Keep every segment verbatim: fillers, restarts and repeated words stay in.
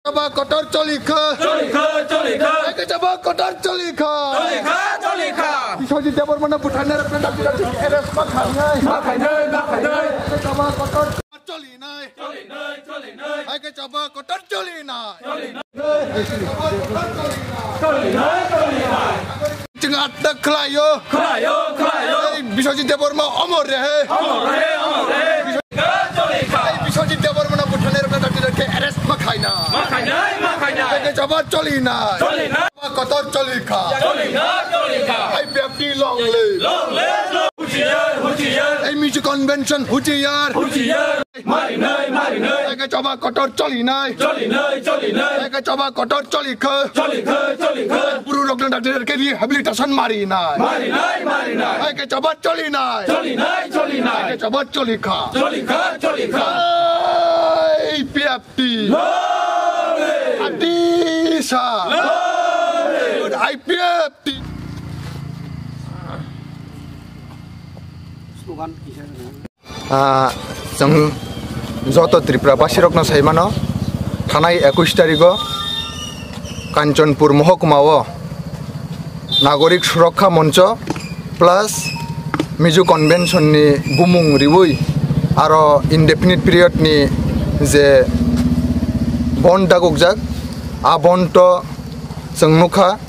Chaba kotor choli kha. Choli kha, choli kha. Hai khe chaba kotor choli kha. Choli kha, choli kha. Biswajit Debbarma no butharnai rok no arrest ma khainai. Ma khainai, ma khainai. Hai khe chaba kotor choli nai. Choli nai, choli nai. Hai khe chaba kotor choli nai. Choli nai. Choli nai, choli nai. Chwng atta khlaio. Khlaio, khlaio. Ei Biswajit Debbarma omor rehe. Omor rehe, omor rehe. Choli kha, choli kha. Ei Biswajit Debbarma no butharnai rok no arrest ma khaina. Ma khainai, ma khainai. Hai khe chaba choli nai. Choli nai. Chaba kotor choli kha. Choli kha, choli kha. I P F T long live. Long live, long. Huchiyar, huchiyar. Ei Mizo convention huchiyar. Huchiyar. Marinai, marinai. Hai khe chaba kotor choli nai. Choli nai, choli nai. Hai khe chaba kotor choli kha. Choli kha, choli kha. Buru rok no arrest khe rehabilitation marinai. Marinai, marinai. Hai khe chaba choli nai. Choli nai, choli nai. Hai khe chaba choli kha. Choli kha, choli kha. I P F T. Long live. Atisa. Long live. I P F T. Slogan kisa. Ah, chwng joto Tripura basirokno sai mano, thanai ekush tarigo Kanchanpur mohokuma o Nagorik Surokha Moncho plus Mizo Convention ni bumung riwi aro indefinite period ni je bond dagukjak, a bond to chwng nukha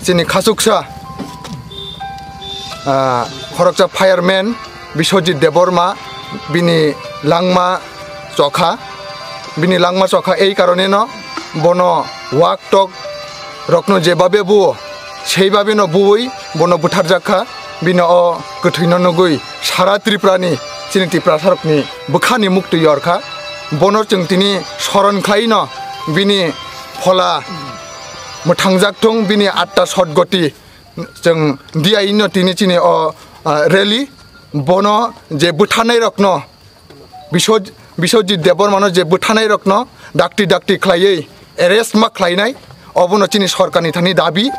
chini khasuksa, ah, khoroksa fireman Biswajit Debbarma, bini langma chokha, bini langma chokha ei karoneno bono wak tok rokno jebabe buo, seibabe no buwi bono butharjak kha, bini o kwthwino nugwi sara Tripura ni chini Tiprasa rokni bwkhani muktwi yorkha, bono chwng tini soron khlaino bini phola mwthangjak thung, bini atta sotgoti. Chwng diyaino tini chini o, ah, rally, bono je bwtharnai rokno, Biswaj-, Biswajit Debbarmano je bwtharnai rokno dakti dakti khlaiwi arrest ma khlainai, obono chini sorkarni thani dabi.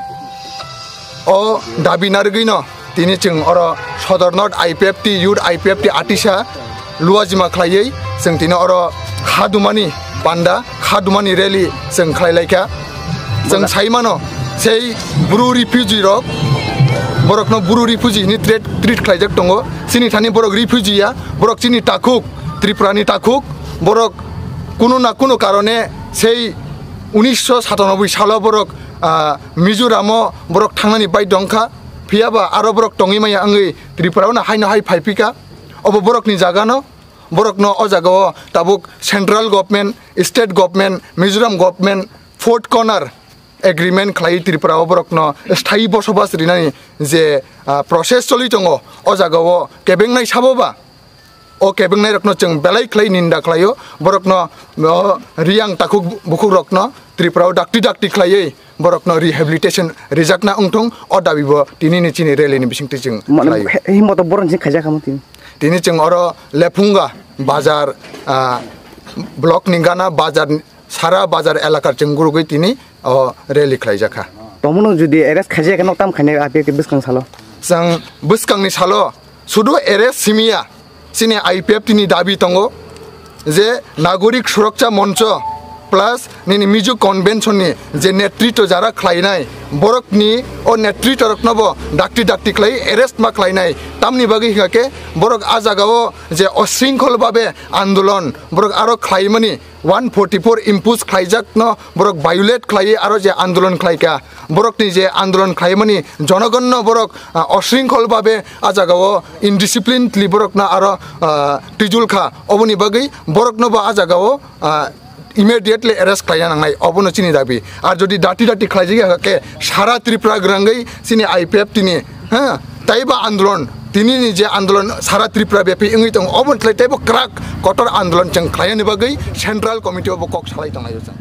O dabi narwgwino tini chwng oro Sodor North I P F T, Youth I P F T Atisa, luajima khlaiwi chwng tini oro khadumani panda, khadumani rally chwng khlai laikha. Chwng sai mano, sei Bru refugee rok, borokno Bru refugee hinwi treat, treat khlaijak tongo. Chini thani borok refugee ya, borok chini takhuk, Tripura ni takhuk, borok kunu na kunu karone sei unisho satanoboi salo borok, ah, Mizoramo borok thangnani bai dongkha, phiyaba aro borok tongwi maya wngwi Tripura o no haino hai phaiphika. Obo borokni jagano, borokno o jagao tabuk central government, state government, Mizoram government, fourth corner agreement khlai Tripura o borokno sthayi bosobas rinani je, ah, process choli tongo, o jagao kebengnai sabo ba, o kebengnai rokno chwng belai khlai ninda khlaio, borokno, o, riyang takhuk bukhuk rokno Tripura o dakti dakti khlaiwi borokno rehabilitation rijakna wngthung, o dabi bo tini ni chini rally ni bisingtwi chwng Mane khlaio. He-, himbo to borok ni khaijak kha mo tini. Tini chwng oro Lephunga bazar, ah, block ni gana bazar, sara bazar elakar chwng gurugwi tini o rally khlaijak kha. Tomono jodi arrest khaijak no tam khainai apia ke bwskang salo. Chwng bwskangni salo sudu arrest simiya. Chini I P F T ni dabi tongo je Nagorik Suroksha Moncho plus nini Mizo Convention ni je netritw jara khlainai borokni o netritw rokno bo dakti dakti khlai arrest ma khlainai. Tamni bagwi hingkha khe borok a jagao je osringkhol babe andolon borok aro khlaimani one forty-four impose khlaijakno borok violate khlaiwi aro je andolon khlaikha, borokni je andolon khlaimani jonogonno borok, ah, osringkhol babe a jagao indisciplinely borokno aro, ah, twijul kha, oboni bagwi borokno bo a jagao, ah, immediately arrest khlaina nangnai, obono chini dabi. Ar jodi dati dati khlaijak khe sara Tripura gwrangwi chini I P F T ni, ha, taiba andolon, tini ni je andolon sara Tripura byapi wngwi tongo, oboni thlai taibo kwrak kotor andolon chwng khlainani bagwi Central Committee o bo kok salai tonglaio chwng.